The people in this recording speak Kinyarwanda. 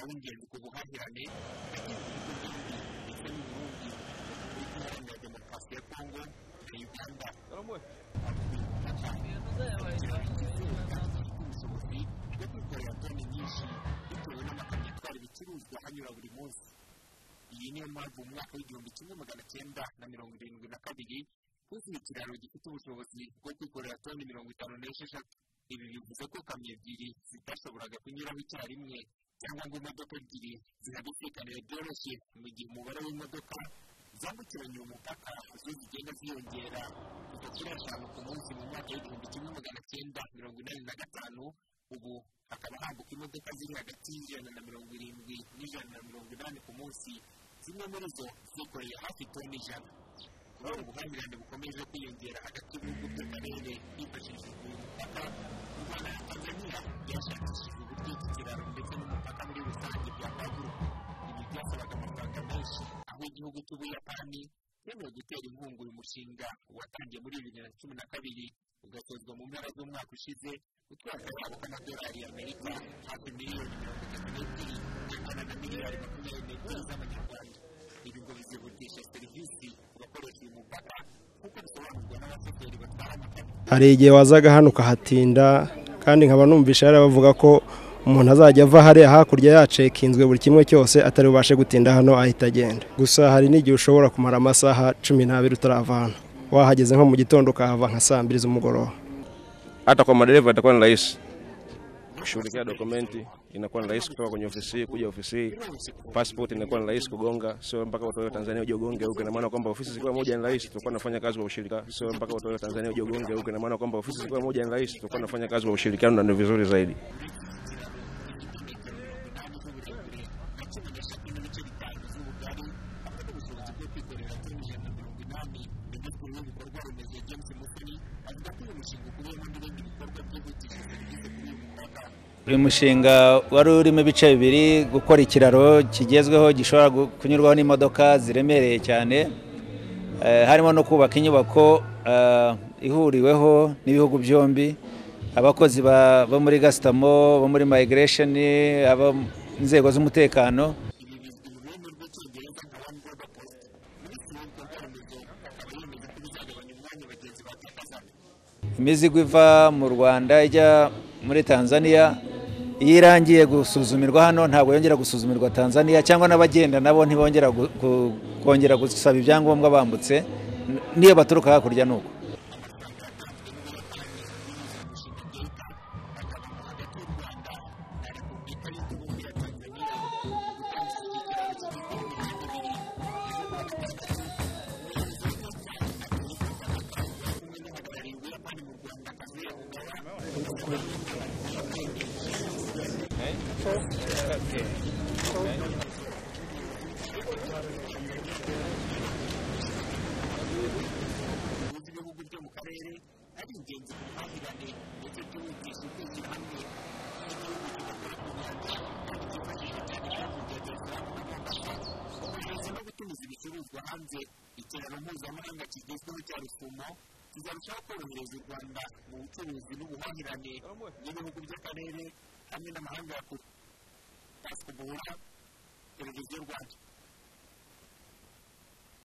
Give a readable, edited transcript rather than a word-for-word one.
w'ingenzi ku buhahirane hagati y'ibihugu byombi ndetse n'Uburundi, Repubulika Iharanira Demokarasi ya Kongo na Uganda. Ikiraro cyizewe kandi gifite ubushobozi bwo kwikorera toni nyinshi bitewe n'amakamyo atwara ibicuruzwa hanyura buri munsi. Iyi niyo mpamvu mu mwaka w'1972 huzuye ikiraro gifite ubushobozi bwo kwikorera toni 56. Ibi bivuze ko kamyo ebyiri zitashoboraga kunyuraho icyarimwe cyangwa ngo imodoka ebyiri zihabisikanire byoroshye, mu gihe umubare w'imodoka zambukiranya uyu mupaka zo zigenda ziyongera kuva kuri 5 ku munsi mu mwaka w'1985, ubu hakaba hambuka imodoka ziri hagati y'170 n'180 ku munsi, zimwe muri zo zikoreye hafi toni 100. Kubera ubuhahirane bukomeje kwiyongera hagati y'ibihugu by'akarere hifashishijwe uyu mupaka, u Rwanda na Tanzania byashakishije uburyo iki kiraro ndetse n'umupaka muri rusange byakwagurwa. Ibi byasabaga amafaranga menshi, aho igihugu cy'Ubuyapani cyemewe gutera inkunga uyu mushinga watangiye muri 2012 ugasozwa mu mpera z'umwaka ushize, utwara akayabo k'amadolari y'Amerika hafi miliyoni 32 angana na miliyari 22 z'amanyarwanda. Ibi ngo bizihutisha serivisi ku bakoresha uyu mupaka nk'uko bisobanurwa n'abashoferi batwara amakamyo. Hari igihe wazaga hano ukahatinda, kandi nkaba numvisha bavuga ko umuntu azajya ava hariya hakurya yacekinzwe buri kimwe cyose atari bubashe gutinda hano ahita agenda. Gusa hari n'igihe ushobora kumara amasaha 12 utarava hano, wahageze nko mu gitondo ukahava nka saa 2 z'umugoroba. Hata kwa madereva itakuwa ni rahisi kushughulikia dokumenti, inakuwa ni rahisi kutoka kwenye ofisi hii kuja ofisi hii, passport inakuwa ni rahisi kugonga, sio mpaka utoe Tanzania uje ugonge huko. Ina maana kwamba ofisi zikiwa moja ni rahisi, tutakuwa tunafanya kazi kwa ushirikiano, sio mpaka utoe Tanzania uje ugonge huko. Ina maana kwamba ofisi zikiwa moja ni rahisi, tutakuwa tunafanya kazi kwa ushirikiano na ndio vizuri zaidi. Uyu mushinga wari urimo ibice bibiri: gukora ikiraro kigezweho gishobora kunyurwaho n'imodoka ziremereye cyane, harimo no kubaka inyubako ihuriweho n'ibihugu byombi, abakozi bo muri gasutamo, bo muri migration, abo inzego z'umutekano. Ibi bizwi mu rurimi rw'Icyongereza nka One Border Post. Minisitiri w'ibikorwa remezo akaba yemeza ko bizagabanya umwanya abagenzi batakazaga. Imizigo iva mu Rwanda ijya muri Tanzania iyo irangiye gusuzumirwa hano ntabwo yongera gusuzumirwa Tanzania, cyangwa n'abagenda nabo ntibongera kongera gusaba ibyangombwa bambutse, niyo baturuka hakurya nuko. Amafaranga yatanzwe n'Ubuyapani binyuze mu mushinga JICA akabamo hagati y'u Rwanda na Repubulika Yunze Ubumwe ya Tanzania mu gutangiza iki kiraro kigizwe n'imihanda ibiri ejo kuwa gatandatu. Umuyobozi wa JICA Akihiko Tanaka yari kumwe n'uhagarariye Ubuyapani mu Rwanda Kazuya Ogawa ndetse n'uhagarariye Ubuyapani. Bihuza ibihugu byo mu karere ari ingenzi ku buhahirane ndetse byihutisha ukwishyira hamwe nk'igihugu kidakora ku nyanja kandi cyifashisha cyane ibyambu bya Dar es Salaam na Mombasa mu kohereza no gutumiza ibicuruzwa hanze. Ikiraro mpuzamahanga kigezweho cya Rusumo kizarushaho korohereza u Rwanda mu bucuruzi n'ubuhahirane n'ibihugu by'akarere hamwe n'amahanga ya kure. Pasco Buhura, Televiziyo Rwanda.